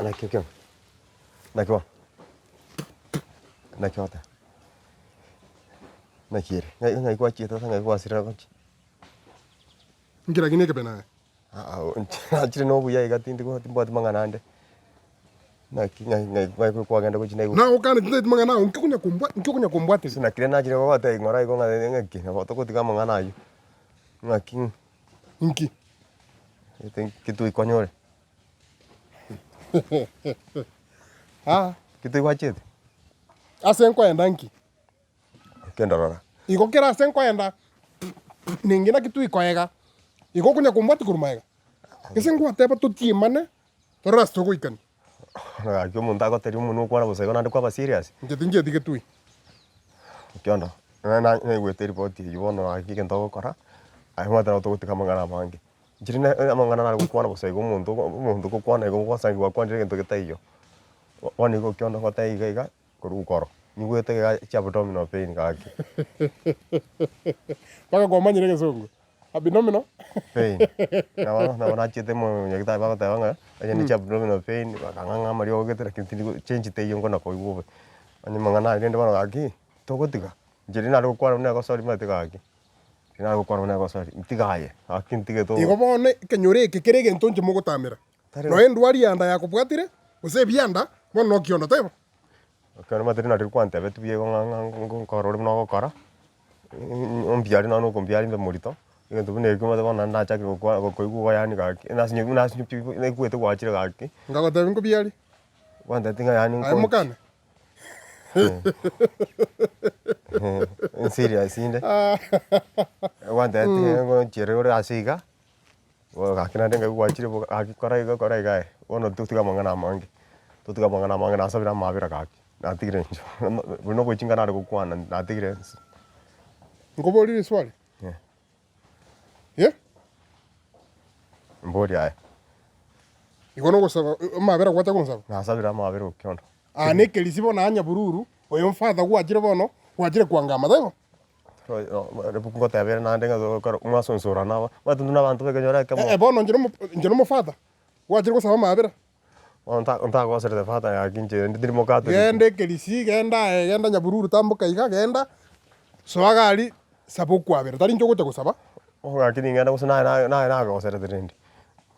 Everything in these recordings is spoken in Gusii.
Naki okio? Naki bono? Naki ogoteba? Naki ere? Ng'ai ng'ai gwachiete gose ng'ai gwasirera gochia? Inki lakini ekebe naye? Aa inche nachire na obuya iga tindi go timbwati mang'ana ande. Naki ng'ai ng'ai ng'ai kwagenda gochia naigwa. Nagokana tintageti mang'ana ao, nki okonya kombwa nki okonya kombwateria? Naki rende nachire gogotebia ng'ora igo ng'a ng'aki nabo togotiga amang'ana aywo. Ng'aki Inki? Gete toikonyore. Aa. Ki toigwachete? Ase nkoenda nki? Kenda rora. Igo kera ase nkoenda, ninki naki twikoega, igo okonya kombwatia korwa magega. Gese ngwateba totiemane, torore ase togoikania. Gaki omonto agoteria omonwe okwana bosa igo naende kwaba serious. Inche tinchieti getui. Okiondo, nonye na naigwete eripoti eywo bono gaki egento ogokora, aye omanyete nabo togotiga amang'ana amange. Inche rende amang'ana nare gokwana bosa igo omonto omonto ogokwana igo gwasangi gwakwanire egento getaiyo. Bono igo okiondo ngotebia iga iga. Korwa ukoro, nyigwete iga chiabdomino pain gaki. Mpaka kwamanyire egesongo? Abdomino? Pain. Nabo nabo nachiete monyagitari bagoteba ng'a onye ne chiabdomino pain, bakang'a ng'a amariogo gete lakini tindi go change teiyo nkona koigwa bobe. Onye mang'ana aye rende bono gaki, togotiga, inche riria nare gokwana buna egosori omanyete gaki, riria nare gokwana buna egosori, ntiga aye, gaki ntige to. Igo bono ekenyoro eke kere egento inche mogotamera. Nonya endwari ya nda yakobwatire, gose ebianda, bono nokiondo, taibo? Ekero omanyete nario kwantebetie buya igo ng'a ng'a nkore ore buna ogokora, ombiarie nonya na okombiaria mbe morito, egento buna ekio omanyete bono naende nachakire gokwa gokoigwa igo yaani gaki, nasinye nasinye pi naigwete gwachire gaki. Ngagotebia nkobiarie? Gwantebetie ng'a yaani Aye nko mokane? nserious inde, gwantebetie ngochiere ore ase iga. Bono gaki naende nkaigwa gwachire boka gaki kora iga kora iga aye, bono totiga amang'ana amange, totiga amang'ana amange nasabire amabera gaki, natigire inche buna oboichinga nare gokwana natigire inse. Nkoborie riswali? Eh. Eh? Mboria aye. Igo nogosaba amabera gwacha gonsaba? Nasabire amabera okiondo. Aa na ekerisi bono aa nyabururu, oyo mfather gwachire bono, gwachire kwangama taibo? Ngoteba ere naende ng'a togokora mwasonsorana aba, omanyete intwe na abanto b'ekenyoro ekemo. Eh, bono inche nomo inche nomofather, gwachire gosaba amabera. Bono nta ntagoserete father gaki inche rende tindi mocatholic. Genda ekerisi, genda aye, genda nyabururu tamboka iga, genda, soa iga aria, saba okwabera, tari inche ogocha gosaba. Bono gaki ning'ende gose naye naye naye nagoserete rende.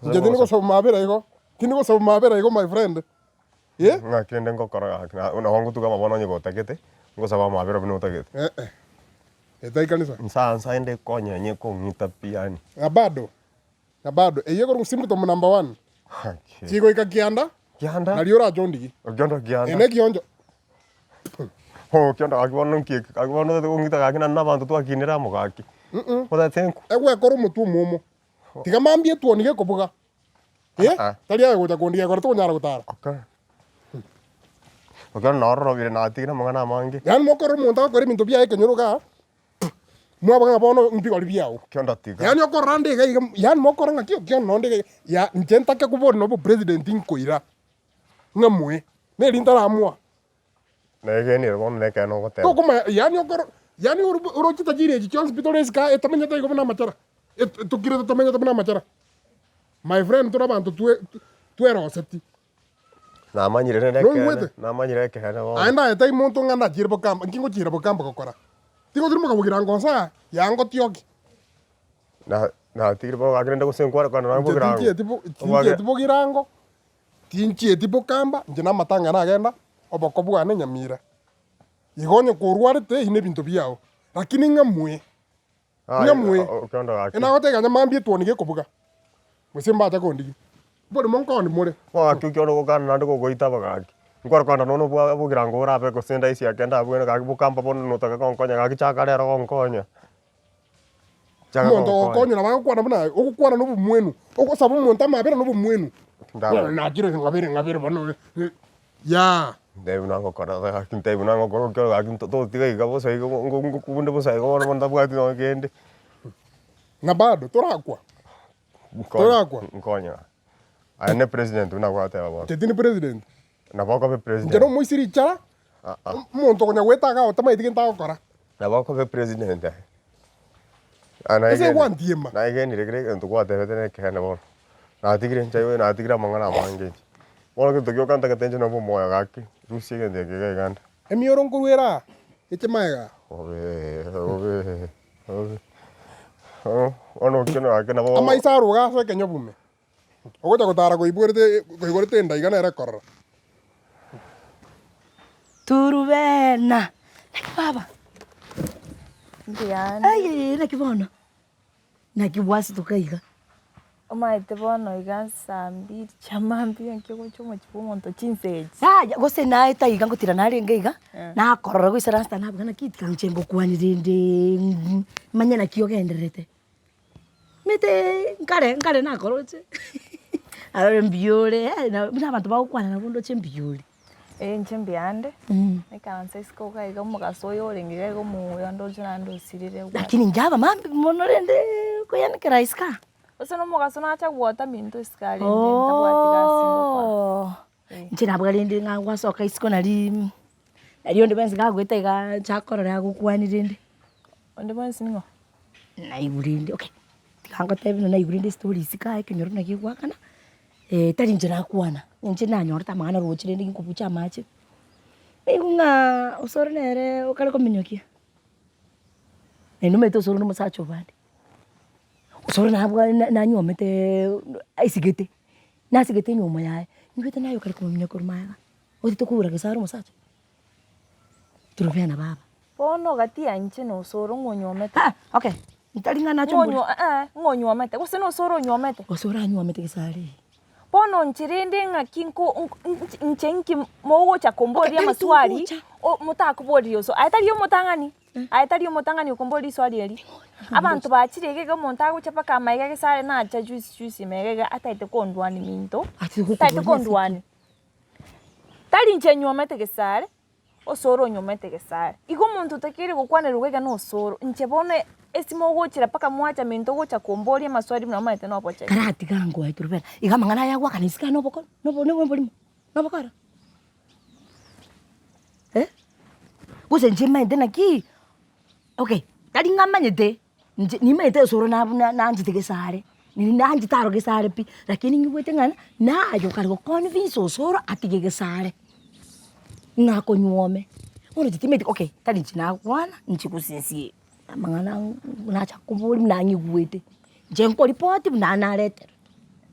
Inche tindi gosaba mabera igo, tindi gosaba mabera igo my friend. Eh? Ng'aki rende ngokora gaki na nabo ngotugama bono onye gotagete, ngosaba amabera buna otagete. Eh eh. Eta ekanisa. Nsa nsa ende ekonyenye ekong'ita pi yaani. Na bado, na bado, eyio ekorokwa symptom number one. Gaki. Chigoika kianda, Kianda? nario orache ondigie. Okiondo kianda. Ene ekioncho. Okiondo gaki bono nki eke, gaki bono otagete kong'ita gaki naende na abanto twakinire amo gaki. Otagete nkwe. Egwekora omotwe omwomo. Tiga mambia etuoni gekobuga. Eh, Ah. tari aye gocha kondigia ekero tokonyara gotara. Okay. Ekero nororobire natigire amang'ana amange. Yaani mokorora omonto agokora ebinto biaye ekenyoro igaa, mwaboka ng'a bono mbigori biago. Ekio ndatiga. Yaani okorora ande iga iga, yaani mokorora ng'aki okio nonde iga iga, ya inche ntake kobori na obopresident nkoira, ng'a moe, neri ntaramoa. Naegenire bono nekeene ogoteba. Tokomanya yaani okoro yaani oro oroche chitajiri echi chionsi pi tore isiko aa etamenyete igo buna amachara, et tokirete tomenyete buna amachara. My friend tore abanto twe tweroseti. Namanyire rende ekeene, Noigwete? namanyire ekeene bono. Aye ndaye tai monto ng'a ndachire bokamba, nki ngochira bokamba gokora? Tigotiri mokabogira ngonsa aa, yangotioki. Na natigire bono gaki rende gose nkware kogenda Inche bogirango. tinchieti bo tinchieti bogirango. Tinchieti bokamba, inche namatanga nagenda, oboko bwane nyamira. Igo onye korwarete eyi nebinto biao, lakini ng'amue, ng'amue, enagotebia ganya mambia etuoni gekobuga, gose mbacha kondigia. Mborimo nkondi more. Gaki okiona ogokana naende gogoitaba gaki. Nkware kogenda nonya obwa obogirango orabe gose ndaisi ake ndabwene gaki bokamba bono notake gonkonya gaki chaka rero gonkonya. Chaka Omonto gonkonya. ogokonya nabo agokwana buna aye, ogokwana na obomwenu, ogosaba omonto amabera na obomwenu. Ndaba. Nachire ng'abere ng'abere bono yaa. Ntebi buna ngokora gaki ntebi buna ngokora okio gaki nto totiga iga bosa iga ngo ngo ngokunde bosa iga bono ntabwati nonye kende. Na bado torakwa, Nkonya Torakwa. nkonya. Aye ne president buna gwateba bono. Inche tindi president. Nabo okobe Inche president. na omoisiri chara, Ah ah. omonto okonya goeta igaa otamaeti gento agokora. Nabo okobe president aye. Ah Ase naegenire gwantiema. naegenire kera egento gwatebete nekeene bono. Natigire inche natigire amang'ana amange inche. Bono gento gioka ntagete inche nobe omoyo gaki, rusia egento eke iga iga ande. Emioro nkorwa ere aa, eche magega aa. Obee, obee, obee, oh, bono okio gaki nabo. Amaiso aroge ase ekenyobume, ogocha gotara koiborete koigorete enda iga nere ekorora. Turubena, naki baba? Mbuya ande. Ayee naki bono? Naki gwasitoka iga? Omanyete bono iga saa mbiri chia mambia nki ogocha omochie bwa omonto chinsa echi. Yaya gose naeta iga ngotira narenge iga, nakorora goisaransa nabuga naki tiga inche ngokwanie rende manye naki ogendererete. Omanyete nkare nkare nakoroche aroro mbuya ore buna abanto bagokwana nabo ndoche mbuya ore. Ee inche mbuya ande, naikaransa isiko iga iga omogaso oyo orenge iga iga omuya ndoche naende osirire bwango. Lakini inche aba mambia mono rende koyanekera isiko aa. Gose na omogaso nacha gwota minto isiko aria rende ntabwati gasi ngokora. Inche nabwo rende ng'a gwasoka isiko nari nari onde bwensi gagoeta igaa inche akorore agokwanie rende. Onde bwensi ning'o? Naigure rende okay, tiga ngotebie buna naigure rende estori isiko aa ekenyoro naki egoakana. Tari inche nakwana, inche nanyorete amang'ana roche rende nkobucha amache, naigwa ng'a osoro nere okare kominyokia, naende omanyete osoro na omosacha obande, osoro nabwa na nanywometeee aisigete, nasigete enywomo yaye, nigwete naye okare komominyokia korwa magega, otete kobura gose are omosacha, Turubena baba. Bono gati ya inche na osoro ng'o onywomete? Ah, okay, ntari ng'a nache Ng'o eh, ng'o onywomete? Gose na osoro onywomete? Osoro anywomete gese are. Bono inche rende ng'aki nko inche nki mogocha komboria amaswali, motakoboria osoro, aye tari omotang'ani, aye tari omotang'ani okomboria riswali eri. Abanto bachire iga iga omonto agocha mpaka amaiga gese are nacha juzi juzi maiga iga ataete kondwania minto, ataete kondwania. Tari inche nywomete gesare, osoro onyomete gesare. Igo omonto otakeire gokwanerwa iga iga nosoro. Inche bono esimo ogochera mpaka mwacha minto ogocha komboria amaswali buna omanyete nobochenu. Karatiga ngoe Turubena, iga amang'ana aya agoakana isiko aa nobokoro, nobo noborimo, nobokoro eh? Gose inche maete naki, okay, tari ng'a manyete. Inche nimanyete osoro nabu na nanchete gesare, nanchete aro gesare pi, lakini ng'igwete ng'a naye okare go convince osoro atige gesare, ng'a akonyuome. Bono inche timanyeti okay, tari inche nakwana, inche gosinsie amang'ana nacha koboria buna ng'igwete, inche nkoripoti buna nareterwa.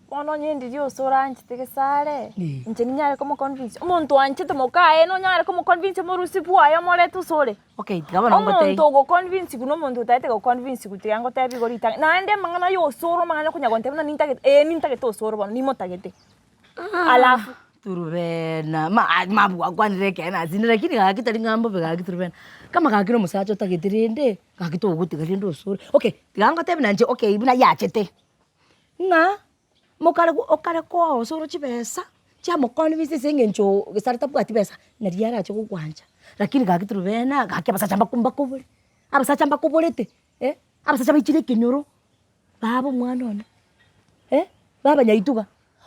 Bono onye ndiria osoro anchete gesare, inche ninyare komoconvince, omonto oanchete mokaye nonyare komoconvince omorusia bwaye omorete osore. Okay, tiga bono ngotebie. Omonto ogoconvince buna omonto otagete goconvince tiga ngotebie igo ritang'ani, naende amang'ana ya osoro amang'ana okonya gontebia buna nintagete, eh nintagete osoro bono nimotagete. Alafu. Turubena, ma mabwakwanire ekeene asinde lakini gaki tari ng'a mbobe gaki turubena, kama gaki na omosacha otagete rende, gaki togotiga rende osore. Okay, tiga ngotebie nainche okay buna yachete. Ng'a mokare okare koa osoro chibesa chiamoconvince ase eng'encho gesare tabwati besa, naria arache gokwancha. Lakini gaki torobena gaki abasacha mbako mbakobore, abasacha mbakoborete eh, abasacha baichire ekenyoro, baba omwana one eh, baba nyaituga,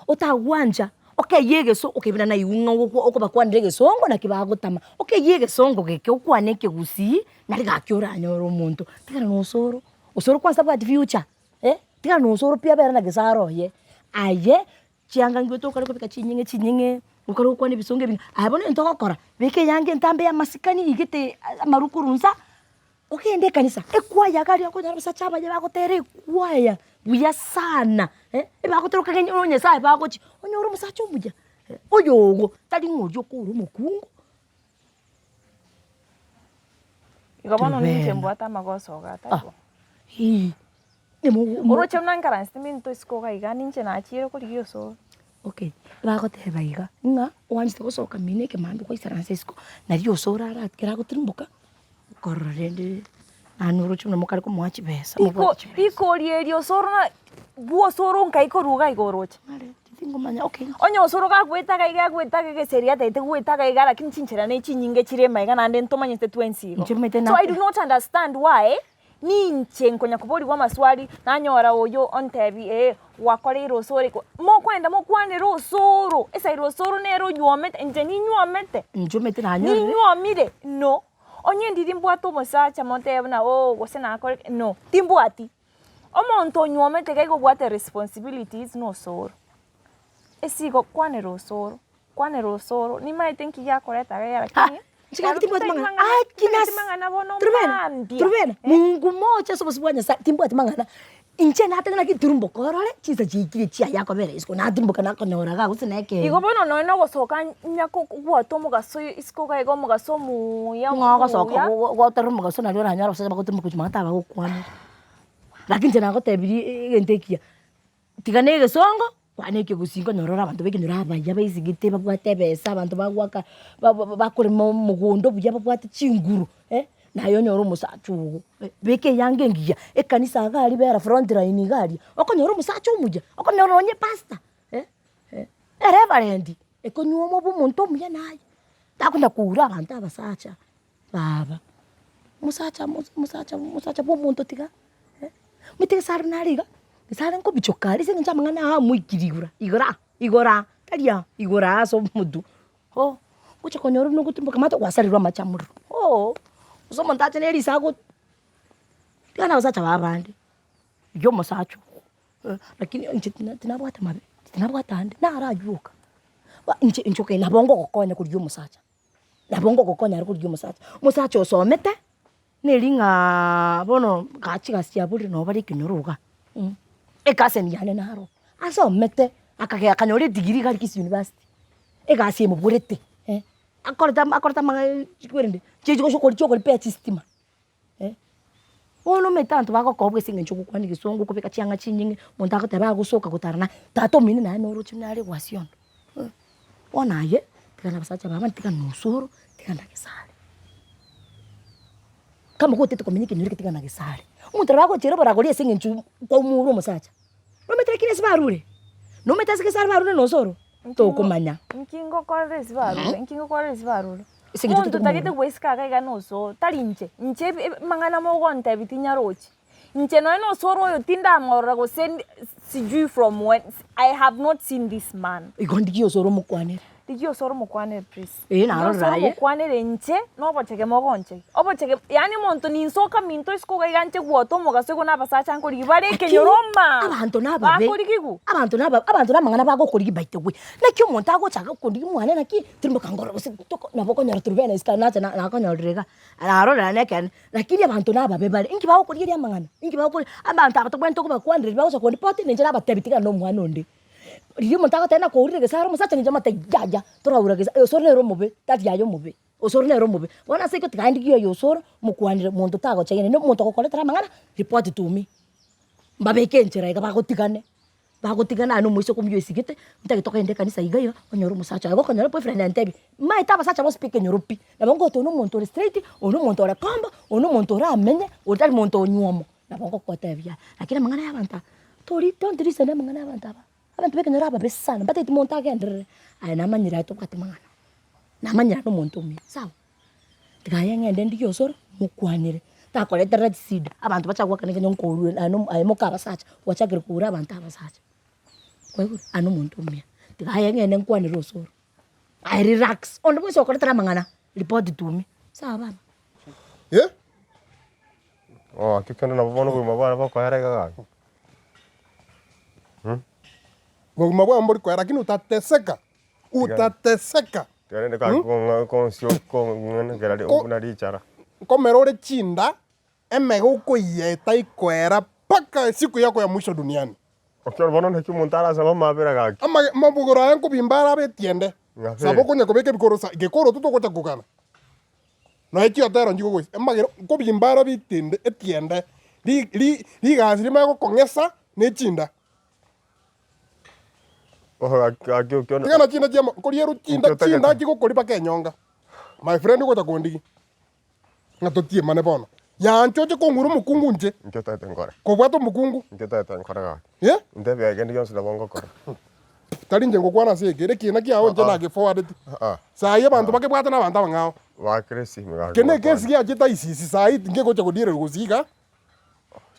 otagwancha okeyie egeso okay buna naigwe ng'a ogokwa okobakwanera egesongo naki bagotama, okeyie egesongo geke okwane ekegusii, nari gaki oranyore omonto, tigana na osoro, osoro kwanza tabwati future. Eh, tigana na osoro pi abere na gesare oye, aye chianga ngigwete okare kobeka chinyeng'e chinyeng'e, okare gokwana ebisongo ebinge, aye bono egento ogokora, beka eyanga entambe ya amasikani igete amaru korwa nsa, ogende ekanisa, ekwaya iga aria okonyora abasacha abaye bagotera ekwaya buya sana eh, ebagotera okagenya onye nyasaye bagochia, onyore omosacha omuya, oyogo, tari ng'a oria okore omokungu. Igo bono ninche mbwate amagoso iga Ah, taibo. hii, nemo- mo- Oroche buna nkaransete minto isiko iga iga ninche nachire korigia osoro. Okay, bagoteba iga, ng'a oanchete gosoka mino ekemambia gwaisaransa isiko, nario osoro ara ekero agotirimboka, okorora rende naende oroche buna mokare komoa chibesa, Riko mobwate chibesa. rikori eri osoro na bwa osoro nkai korwa iga iga oroche. Nare, tingomanya okay. Onye osoro gagoetaga iga agoetaga egeseri atagete goetaga iga lakini chinchera ne chinyinge chire maiga naende ntomanyete twensi igo. Inche omanyete So I do not understand why ninche nkonya koborigwa amaswali nanyora oyo ontebi eh gwakoreire osoro iko mokoenda mokwanere osoro esairi osoro nere onywomete inche ninywomete. Inche omanyete nanyorire. Ninywomire no, onye ndiri mbwate omosacha motebe buna ooh gose nakorire no, timbwati. Omonto onywomete iga iga obwate responsibilities na osoro. Ase igokwanera osoro, kwanera osoro, nimaete nki giakoreta iga lakini Inche gaki timbwati mang'ana, tari aki nase, mang'ana bono Trubena, mambia, Trubena, eh. Mungu mocha ase obosio bwa Nyasaye, timbwati mang'ana, inche nateba naki tirimboka orore, chinsa chiaikire chiaye akobera isiko, natimboka nakonyora iga gose na ekeene. Igo bono nonye na ogosoka nya kobwata omogaso isiko iga iga omogaso omuya Ng'a ogosoka omuya. go- go- gotara omogaso nario oranyore abasacha bagotimboka gochia magata abagokwanera. Lakini inche nagotebirie egento ekiya, Tiga na egesongo, kwana ekegusii nkonyora ore abanto b'ekenyoro abaya baisigete babwate ebesa abanto bagoaka ba- ba- bakorema omogondo buya babwate chinguru eh, naye onyore omosacha ogo, beka eyanga engiya, ekanisa iga aria bera front line iga aria, okonyora omosacha omuya, okonyora nonye pastor eh, eh, ereverend, ekonywa obe omonto omuya naye, takonya koura abanto abasacha. Baba, omosacha omosacha omosacha bwa omonto tiga eh, omanyete gese are nare iga, gese are nkobichoka are ase eng'encho amang'ana aya amoikire igoro igoro igoro aa, tari aa, igoro aa ase omotwe, oh, ogocha konyora buna ogotimboka amato gwasarirwe amache amorero, oh, gose omonto ache na eriso ago tiga na abasacha ba abande, rigia omosacha oo, lakini inche tina tinabwate mabe, tinabwate ande, naro aywo oka, ba inche inche okay nabo ngogokonya korigia omosacha. Nabo ngogokonya are korigia omosacha, omosacha osomete, neri ng'aa bono gachia chigasi chiaborire nabo bare ekenyoro igaa mh, ecousin yane naro, asomete akagenda akanyora edegree iga aria Kisii University, egasi emoborete eh, akorete ama akorete amang'ana chikorende chigochi chikoripea chistima eh. Bono omanyete abanto bagokobwa ase eng'encho ogokwana egesongo okobeka chianga chinyinge, omonto agoteba agosoka gotara naye, tata omino naye noroche buna are gwasi ondo eh. Bono aye, tiga na abasacha baba, tiga na osoro, tiga na gesare. Kama gotete komenya ekenyoro eke tiga na gesare. Omonto nabo agochera oboragori ase eng'encho kwaumure omosacha, nomanyete lakini ase barure, nomanyete ase gesare barure na osoro, tokomanya. Nki ngokorera ase barure, nki ngokorera ase barure? Ase eng'encho Omonto totari otagete komorora. goisika iga iga na osoro, tari inche, inche ebi ebi amang'ana mogontebia tinyarochi. Inche nonye na osoro oyo tindamorora gose ndi sijui from when, I have not seen this man. Igo ndigie osoro omokwanere. Rigia osoro omokwanere please. Ee, Rigia narorire osoro aye. omokwanere inche, na obochege mogonchege. Obochege, yaani omonto ninsoka minto isiko iga iga nche gwota omogaso igo na abasacha nkorigia bare ekenyoro maa, Abanto nababe, bakorigigwa. abanto naba abanto namang'ana bagokorigia by the way. Naki omonto agocha agakorigia mwane naki, tirimboka ngorora gose toko nabo okonyora torobene isiko nache na nakonyorire iga, narorire nekene. Lakini abanto nababe bare, inki bagokorigeria amang'ana? Inki bagokori abanto aba tobwenerete kobakwanereria bagocha koripoti ninche nabatebi tiga nomwana onde. Riria omonto agoteba nakourire gese are omosacha ninche motebi yaya toraura gese osoro nere omobe tari aye omobe, osoro nere omobe. Bono ase igo tiga ndigie oyo osoro mokwanere monto tagocha na omonto ogokoretera amang'ana report to me. Mbabeke enchera iga bagotigane. Bagotigana aye na omoiseke omuya oisigete, ntagete tokogenda ekanisa iga iga, onyore omosacha oye, gokonyora boyfriend antebie, maete abasacha bonsi pi ekenyoro pi, nabo ngoeta oyo na omonto ore straight, oyo na omonto ore kombo, oyo na omonto oramenye, oyo tari monto onywomo, nabo ngogotebia aya. Lakini amang'ana ya abanto aba, tori don't listen amang'ana ya abanto aba, abanto ba ekenyoro ababe sana, mbatageti monto agenderere, aye namanyire aye tobwati mang'ana, namanyire aye na omonto omuya, sawa. Tiga aye ng'ende ndigie osoro, mokwanere, takoreterera chisida, abanto bacha goakana ekenyoro nkorure aye nomo aye moka abasacha, gwachakire koura abanto abasacha, kwaigure? Aye nomonto omuya, tiga aye ng'ende nkwanere osoro, aye relax, onde bwensi okoretera amang'ana, report to me, sawa baba. Eh. Oh, aki kende nabo bono obogima bwane bokoera iga gaki. Bogima bwao mbori koera lakini utateseka. Utateseka. Tiga rende gaki kong'a konsio kong'enekera ri Ko- buna richara. Nkomera ore chinda, emege okoiyia etaikoera mpaka siku yako ya mwisho duniani. Okioro bono naki omonto arasabe amabera gaki. Amage amabogoro aya nkobimba arabe etiende, Ng'a saba okonya kobeka ebikoro sa gekoro totogocha kogana. Nonya chiotero nchigogoisa, amagero nkobimba arabe etende etiende, ri ri rigasi rimanye gokong'esa na echinda. Tigana chinda chiamo nkorieru chinda Inki otagete? chinda chigokori mpaka enyonga. My friend ogocha kondigi ng'a totiemane bono. Yancha oche kong'ura omokungu inche, Inki otagete nkore? kobwata omokungu Inki otagete nkore gaki? eh? Ntebia kende gionsi nabo ngokora. Tari inche ngokwana ase eke, ere ekiina kiago inche Ah, ah. nageforwardeti. Ah, Saii abanto bakebwate na abanto abang'ao. bakere esimi gaki Eke na ekesi bakwane. giachete ICC saii tingegocha kodiererwa gose iga.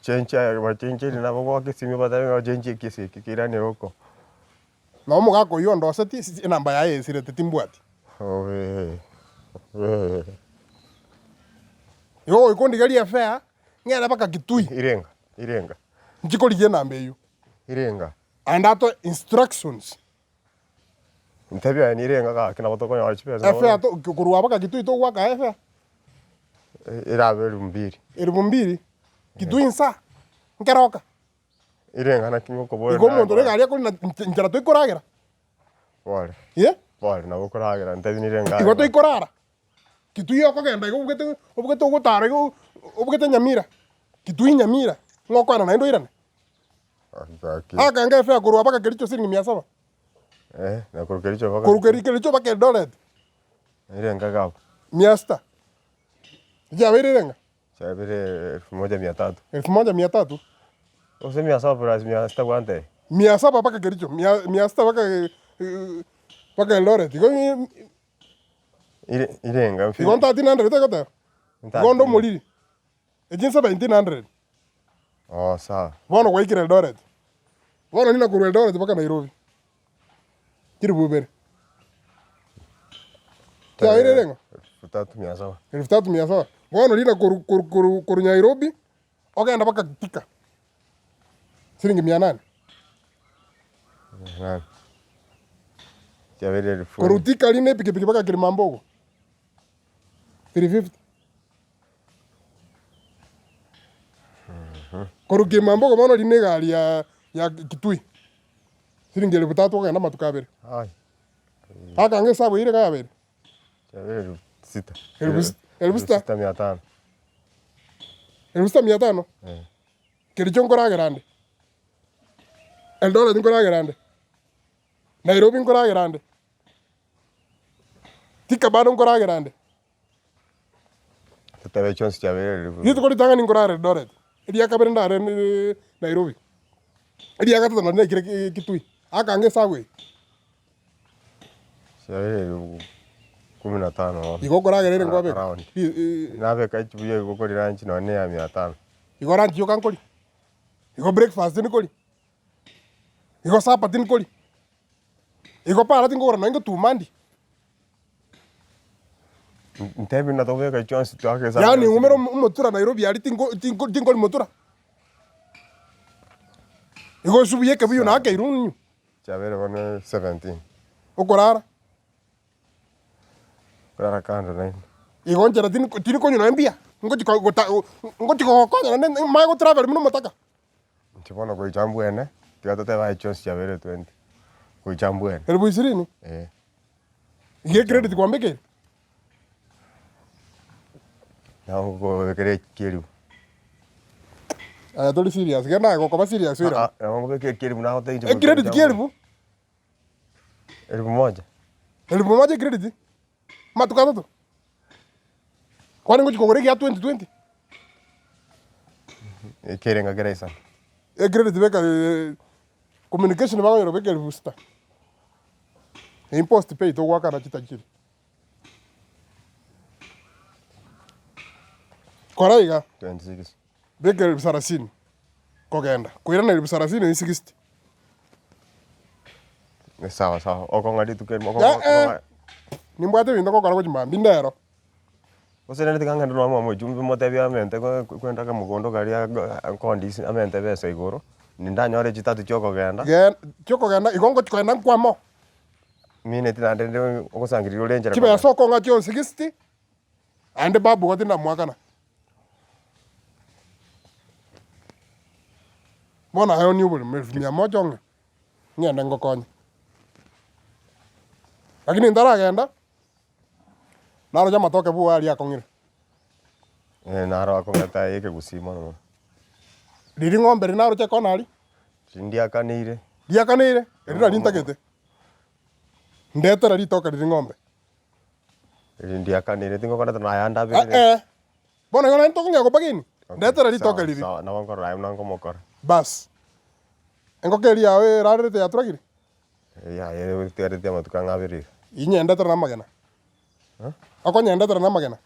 Chenchia bachencherie nabo goaka esimi obatebie ng'a ochenchie ekesi eke keiranie oko. Na omogaka oyio ondoseti enamba yaye esirete timbwati. Obee obee. Igo goika ondigerie efare, ng'ende mpaka Kitui. Irenga irenga. Nchie korigia enamba eyio. Irenga. Aende atoe instructions. Ntebia aye nire ng'a gaki nabo tokonyora chibesa Efare to korwa abwo gaki Kitui togoaka efare. Erabe elfu mbili. Elfu mbili, Kitui insa, nkeroka. Ere ng'a naki ngokoboria Igo omonto ore egari akorina nche nchera toikoragera? Pore. Eh? Pore, nabo okoragera ntebi nire ng'a Igo toikorara? Kitui okogenda igo obugete obugete ogotara igo obugete Nyamira, Kitui Nyamira, ng'a okoenda naende oirane? Gaki. Akange efare korwa mpaka Kericho siringi mia saba. Eh, na korwa Kericho mpaka Korwa Keri Kericho mpaka Eldoret. Ere ng'a iga abwo. Mia sita. Chiabeire ere ng'a? Chiabeire elfu moja mia tatu. Elfu moja mia tatu. Gose mia saba plus mia sita gwantebia? Mia saba mpaka Kericho, mia mia sita mpaka mpaka Eldoret. Igo Ire ire ng'a igo 1300 egoteba? Igo onde omoriri. Echi 1700. Oh sawa. Bono gwaikire Eldoret. Bono nina korwa Eldoret mpaka Nairobi. Chilifu ibere. Chiabeire ere ng'o? Elfu tatu mia saba. Elfu tatu mia saba. Bono rina koru koru koru koru Nairobi, ogenda mpaka Thika. Siringi mia nane. Mia nane. Chiabeire elfu Korwa Thika rina epikipiki mpaka Kilimambogo. 350. Korwa Kilimambogo bono rina egari ya ya Kitui. Siringi elfu tatu okogenda amatuko abere. Ai. Akange esabu eyio iga yabeire. Chiabeire elfu sita. Elfu sita- elfu sita? sita mia tano. Elfu sita mia tano. Eh. Kericho nkoragera ande. Eldoret nkoragera ande. Nairobi nkoragera ande. Thika bado nkoragera ande. Totebe chionsi chiabeire elfu. Rituko ritang'ani nkorara Eldoret, eria kabere ndare Nairobi, eria gatato naende naikire ki- Kitui, akange esabu eye. Chiabeire elfu kumi na tano bono. Igo okoragera ere nkwabeka Around. ri- i- Nabeka chibuya igo kori lunch nonye na eya mia tano. igo lunch yoka nkori, igo breakfast nkori, igo supper tinkori, igo para tinkogora nonye ngetuma ndi. Ntebi buna tobeka chionsi twake esabu Yaani yonsi. ng'umere omo- omotura Nairobi aria tinko tinko tinkori motura. Igo osubuye ekebuyu na akeirwe onywe, Chiabeire bono 17. okorara. Korara kando naende. Igo nchera tini tiri konywa nonya mbuya, ngochi ko gota ngochi kogokonya naende manye gotravel buna omotaka. Inche bono goicha mbwene, tiga totebe aye chionsi chiabeire 20, goicha mbwene. Elfu ishirini? Eh. Iga ecredit kwambekeire? Nabo nkobekera ekieribu. Aya tori serious, genda aye gokoba serious oirane. Ah, nabo nkobeka ekieribu nagotebia inche goika Ecredit goicha ki mbwene. elfu? Elfu moja. Elfu moja ecredit? Amatuko atato? Kwani ngochi kogora egia 2020? Ekerenga kere isano. Ecredit beka communication bakonyora beka elfu sita. Eyio postpaid togoakana chitajiri. Kora iga. 26. Beka elfu sarasini kogenda, koirana elfu sarasini eyio 60. Sawa sawa, okong'a rituko erimo, Eh, okong'a eh. okong'a Nimbwate ebinto ngokora gochia mambia ndero. Gose rende tiga ngende nonya mwa motebie amente kwenda kamogondo karia nkondisi amente ebesa igoro, nindanyore chitatu chia okogenda. Gen chiokogenda igo ngochi kogenda nkwamo. Mineti naende rende ogosangereria ore enchera Chibesa okong'a chionsi 60, naende babu igo tindamwakana. Bono aye onie oboremo elfu mia moja ong'e, ng'ende ngokonye. Lakini ntaragenda. Naroche amatoke bwoye aria akong'ire. Eh, naro akong'ete aye ekegusii mono mono. Riria ng'ombe riria naroche kona aria. Tindiakaneire. Riakaneire, erio nario ntagete. Ndetera ritoke riria ng'ombe. Riria ndiakaneire tingokora tari naye andaberire. Eh eh, bono igo naende tokong'ea kobageni, ndetera ritoke riria. Sawa, nabo nkorora aye buna nkomokora. Baas, engoko eria yao erarerete yaturagire? Yaya etigareti amatuko ang'e abere iga. Inyendetera namagena. Okonyendetera namagena.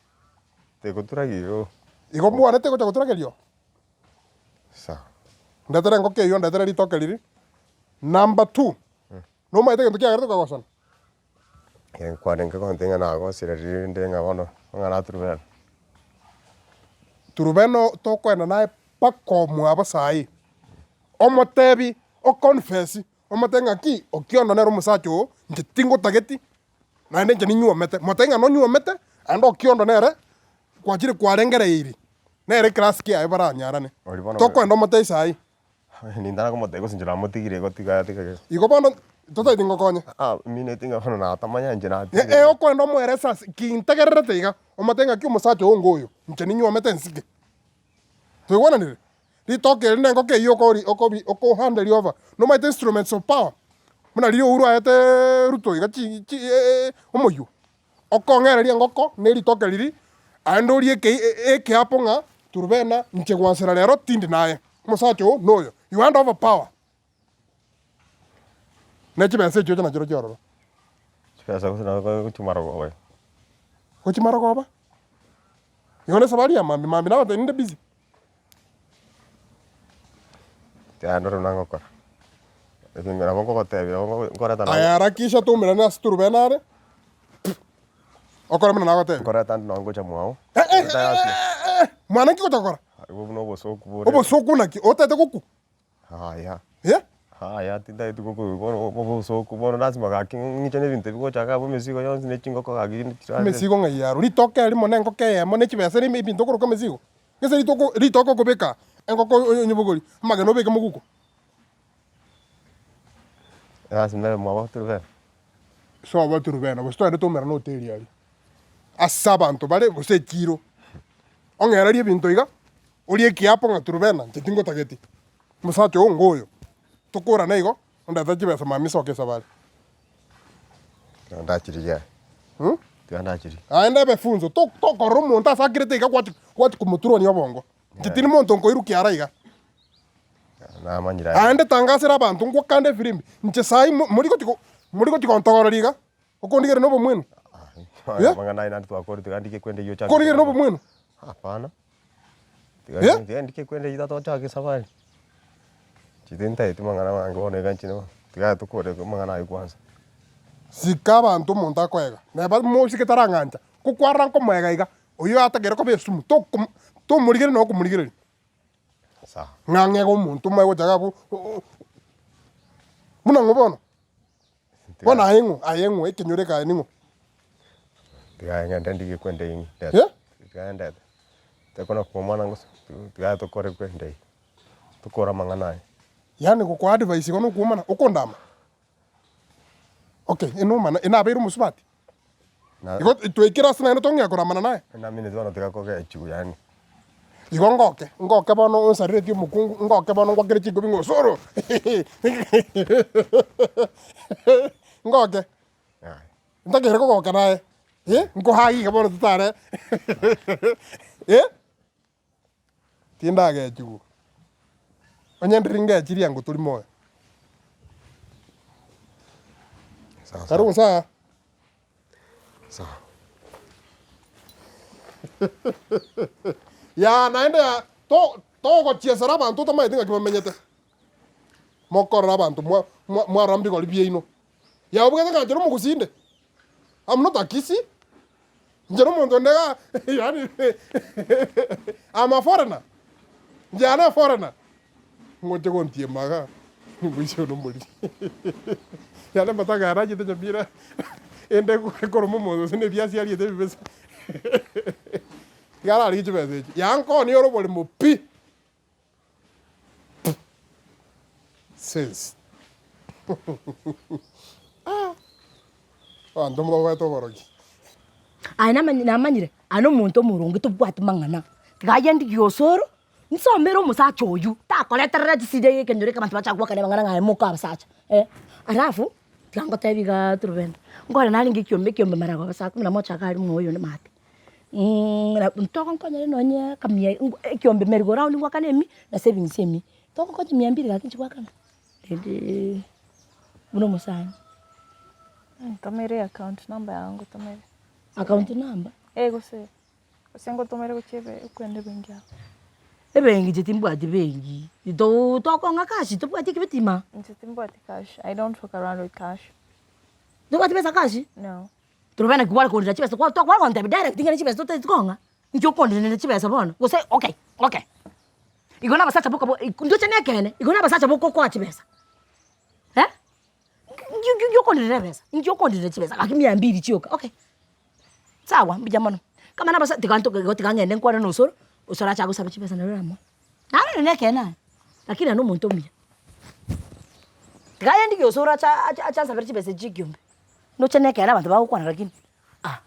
Tegoturagia igo. Igo mbwane tegocha goturageria oo. Sawa. Ndetere engoko eywo ndetere ritoke riria. Number two, nomanyete egento kiagerete tokagosana? Eh, kwarenge gontebia ng'a nagosire rinde ng'a bono ng'a naturubena. Turubeno tokoenda naye mpaka omwabo saii, omotebi, oconfess. Omotebie ng'aki, Okiondo nere omosacha oo, inche tingotageti, naende inche ninyuomete. Motebie ng'a nonyuomete, naende Okiondo nere kwachire kwarengereiri, nere eclass kiaye baranyarane. Oria bono Tokoenda omotebie saii. Nintana komotebia gose inche namotigire igo tiga tiga gese. Igo bono totageti ngokonye. Ah, mineti ng'a bono natamanya inche Eh, natigire. eh, okoenda omoerese ase ki ntegererete iga, omotebie ng'aki omosacha oo ngoyo, inche ninyuomete nsike. Toigwananire? Ritoke eri nenkoko eyio okori okobi okohanderia over. Nomanyete instruments of power, buna riria Uhuru aete Ruto iga chi chi omoyio, okong'ereria engoko na eritoke riria, aende orie ekei ekeapo ng'a Turubena inche gwansera rero tindi naye, omosacha oo noyo, you hand over power. Ne chibesa echio oche nachirochio ororo. Chibesa gose nabo gochia marogoba. Gochia marogoba? Igo ne esabari ya mambia, mambia nagotebi ninde busy. Tiga ndore buna ngokora. Lakini nabo nkogotebia nabo nko- nkoreta Aya harakisha toumerane ase Turubena are, okore buna nagotebia. nkoreta ande nonye ngocha mwao. Eh, eh, Nkoreta yasi. eh, eh, mwana nki gocha gokora? Igo buna obosoku bore. Obosoku naki? Otagete gokwa? Yaya. Eh? Yaya tintageti gokwa bono obosoku bono lazima gaki ng'iche na ebinto ebi gocha iga abwo emesigo yonsi na chingoko gaki chirarire. Emesigo ng'ai yarwa? Ritoke erimo na engoko eyemo na chibesa rimo ebinto okoroka emesigo? Gese ritoke ritoke okobeka engoko onyebogori, amagena obeke moguko. Lazima ebe mwabo Turubena. Sobo Turubena gose togende toumerane hoteli aria, ase abanto bare gose ekiro, ong'ererie ebinto iga. Orie ekiapo ng'a Turubena, inche tingotageti. Omosacha oo ngoyo, tokorane igo, ondete chibesa mambia soka esabari. Tiga ndachirigie aye. Tiga ndachirie. Naende ebe funzo, to- tokorora omonto ase akirete iga gwachi gwachi komoturwania obongo. Inche tindi monto nkoirukia ara iga. Namanyire aye. Naende tangasera abanto ngwakande efirimbi, inche saii mo- mori gochi ko mori gochi gontogororia iga, okondigereria na obomwenu. Aya amang'ana aye naende twakorire tiga ndike kwenda eywo ochake. Okondigereria na obomwenu. Hapana. Eh? Tiga ndike kwenda eywo tata ochake esabari. Inche tintageti mang'ana mange bono iga inche tiga tokore amang'ana aywo kwanza. Sika abanto omonto akoega, neba mosike tarang'ancha, ko kwarora nkomoega iga, oyio atagere koba esumu, tokom tomorigereria na okomorigereria. Sawa. Ng'a ng'ega omonto omoe gocha iga abwo buna ng'o bono? Bono aye ng'o? Aye ng'o? Ekenyoro eke aye ning'o? Tiga ng'ende ndigie kwenda eyio ndete. Eh? Tiga ndete. Tekona komwana gose tiga tokore kwenda eyio. Tokore amang'ana aya. Yaani gokoa advice igo nokwomana, okondama? Okay, enomana, enabeire omosubati? Na- Igo twaikire ase naende tong'ea koramana naye? Namineti bono tiga kogechiwa yaani. Igo ngoke, ngoke bono onsareretie omokungu, ngoke bono ngwakere chinkobi ng'a osoro ngoke, Yaya. ntakeire kogoka naye, eh, nkohagi iga bono totare eh, tindagechigwa, onye ndiri ngechirie ango tori moyo. Sawa Karibu sawa. sawa. Sawa. Yaa naende yaa to togochiesera abanto otamanyeti ng'aki bamenyete. Mokorora abanto mwa mwa mwarora mbigori biaino. Yaa obwate ng'a inche nomogusii inde, I'm not a Kisii, inche nomonto onde igaa yaani I'm a foreigner, inche yane eforeigner. Ngoche gontiema igaa, omoisia one omoriri yaani amatanga aya nachete nyamira ende ekoroma omonto gose na ebiasi ariete ebibese iga ararigie chibesa echio, yankoonia ore oboremo pi. Sense abanto mbabwate oborogi. Aye namanye namanyire, aye na omonto omoronge tobwati mang'ana, tiga aye ndigie osoro, nsomere omosacha oywo, takoreterera chisida iga ekenyoro eke abanto bachake goakana amang'ana ng'a aye moka abasacha eh. Alafu, tiga ngotebi igaa Truvena, nkore narenge ekiombe ekiombe mara goba saa kumi na moja iga aria mwa oyonde maate, togonkonyera nonye akamia ekiombe merry go round ngoakane emi, na savings emi, togokonya mia mbili gaki inche goakana, rende buna omosani. Ntomere account number yago ngotomere. Account number? Eh gose. Gose ngotomere gochia ebe okwenda ebenki abo. Ebenki inche timbwati benki, to tokong'a cash tobwati ekebetima. Inche timbwati cash, I don't walk around with cash. Tobwati besa cash? No. Torobana naki kware kondera chibesa kwa kware gontebia direct ng'ina chibesa totagete kong'a, inki okondereria chibesa bono, gose okay okay. Igo na abasacha boka bo ndoche na ekeene, igo na abasacha boka okoa chibesa eh. okondirera ebesa? Inki okondirera chibesa? Gaki mia mbiri chioka, okay. Sawa, mbuya mono. Kama nabasa tiga ntoke igo tiga ng'ende nkwane na osoro, osoro ache agosabe chibesa nario oramoe. Naende na ekeene aye, lakini naende omonto omuya. Tiga aye ndigie osoro ache ache ache ansabere chibesa echi chia ekiombe. Noche na ekeene abanto bagokwana lakini ah.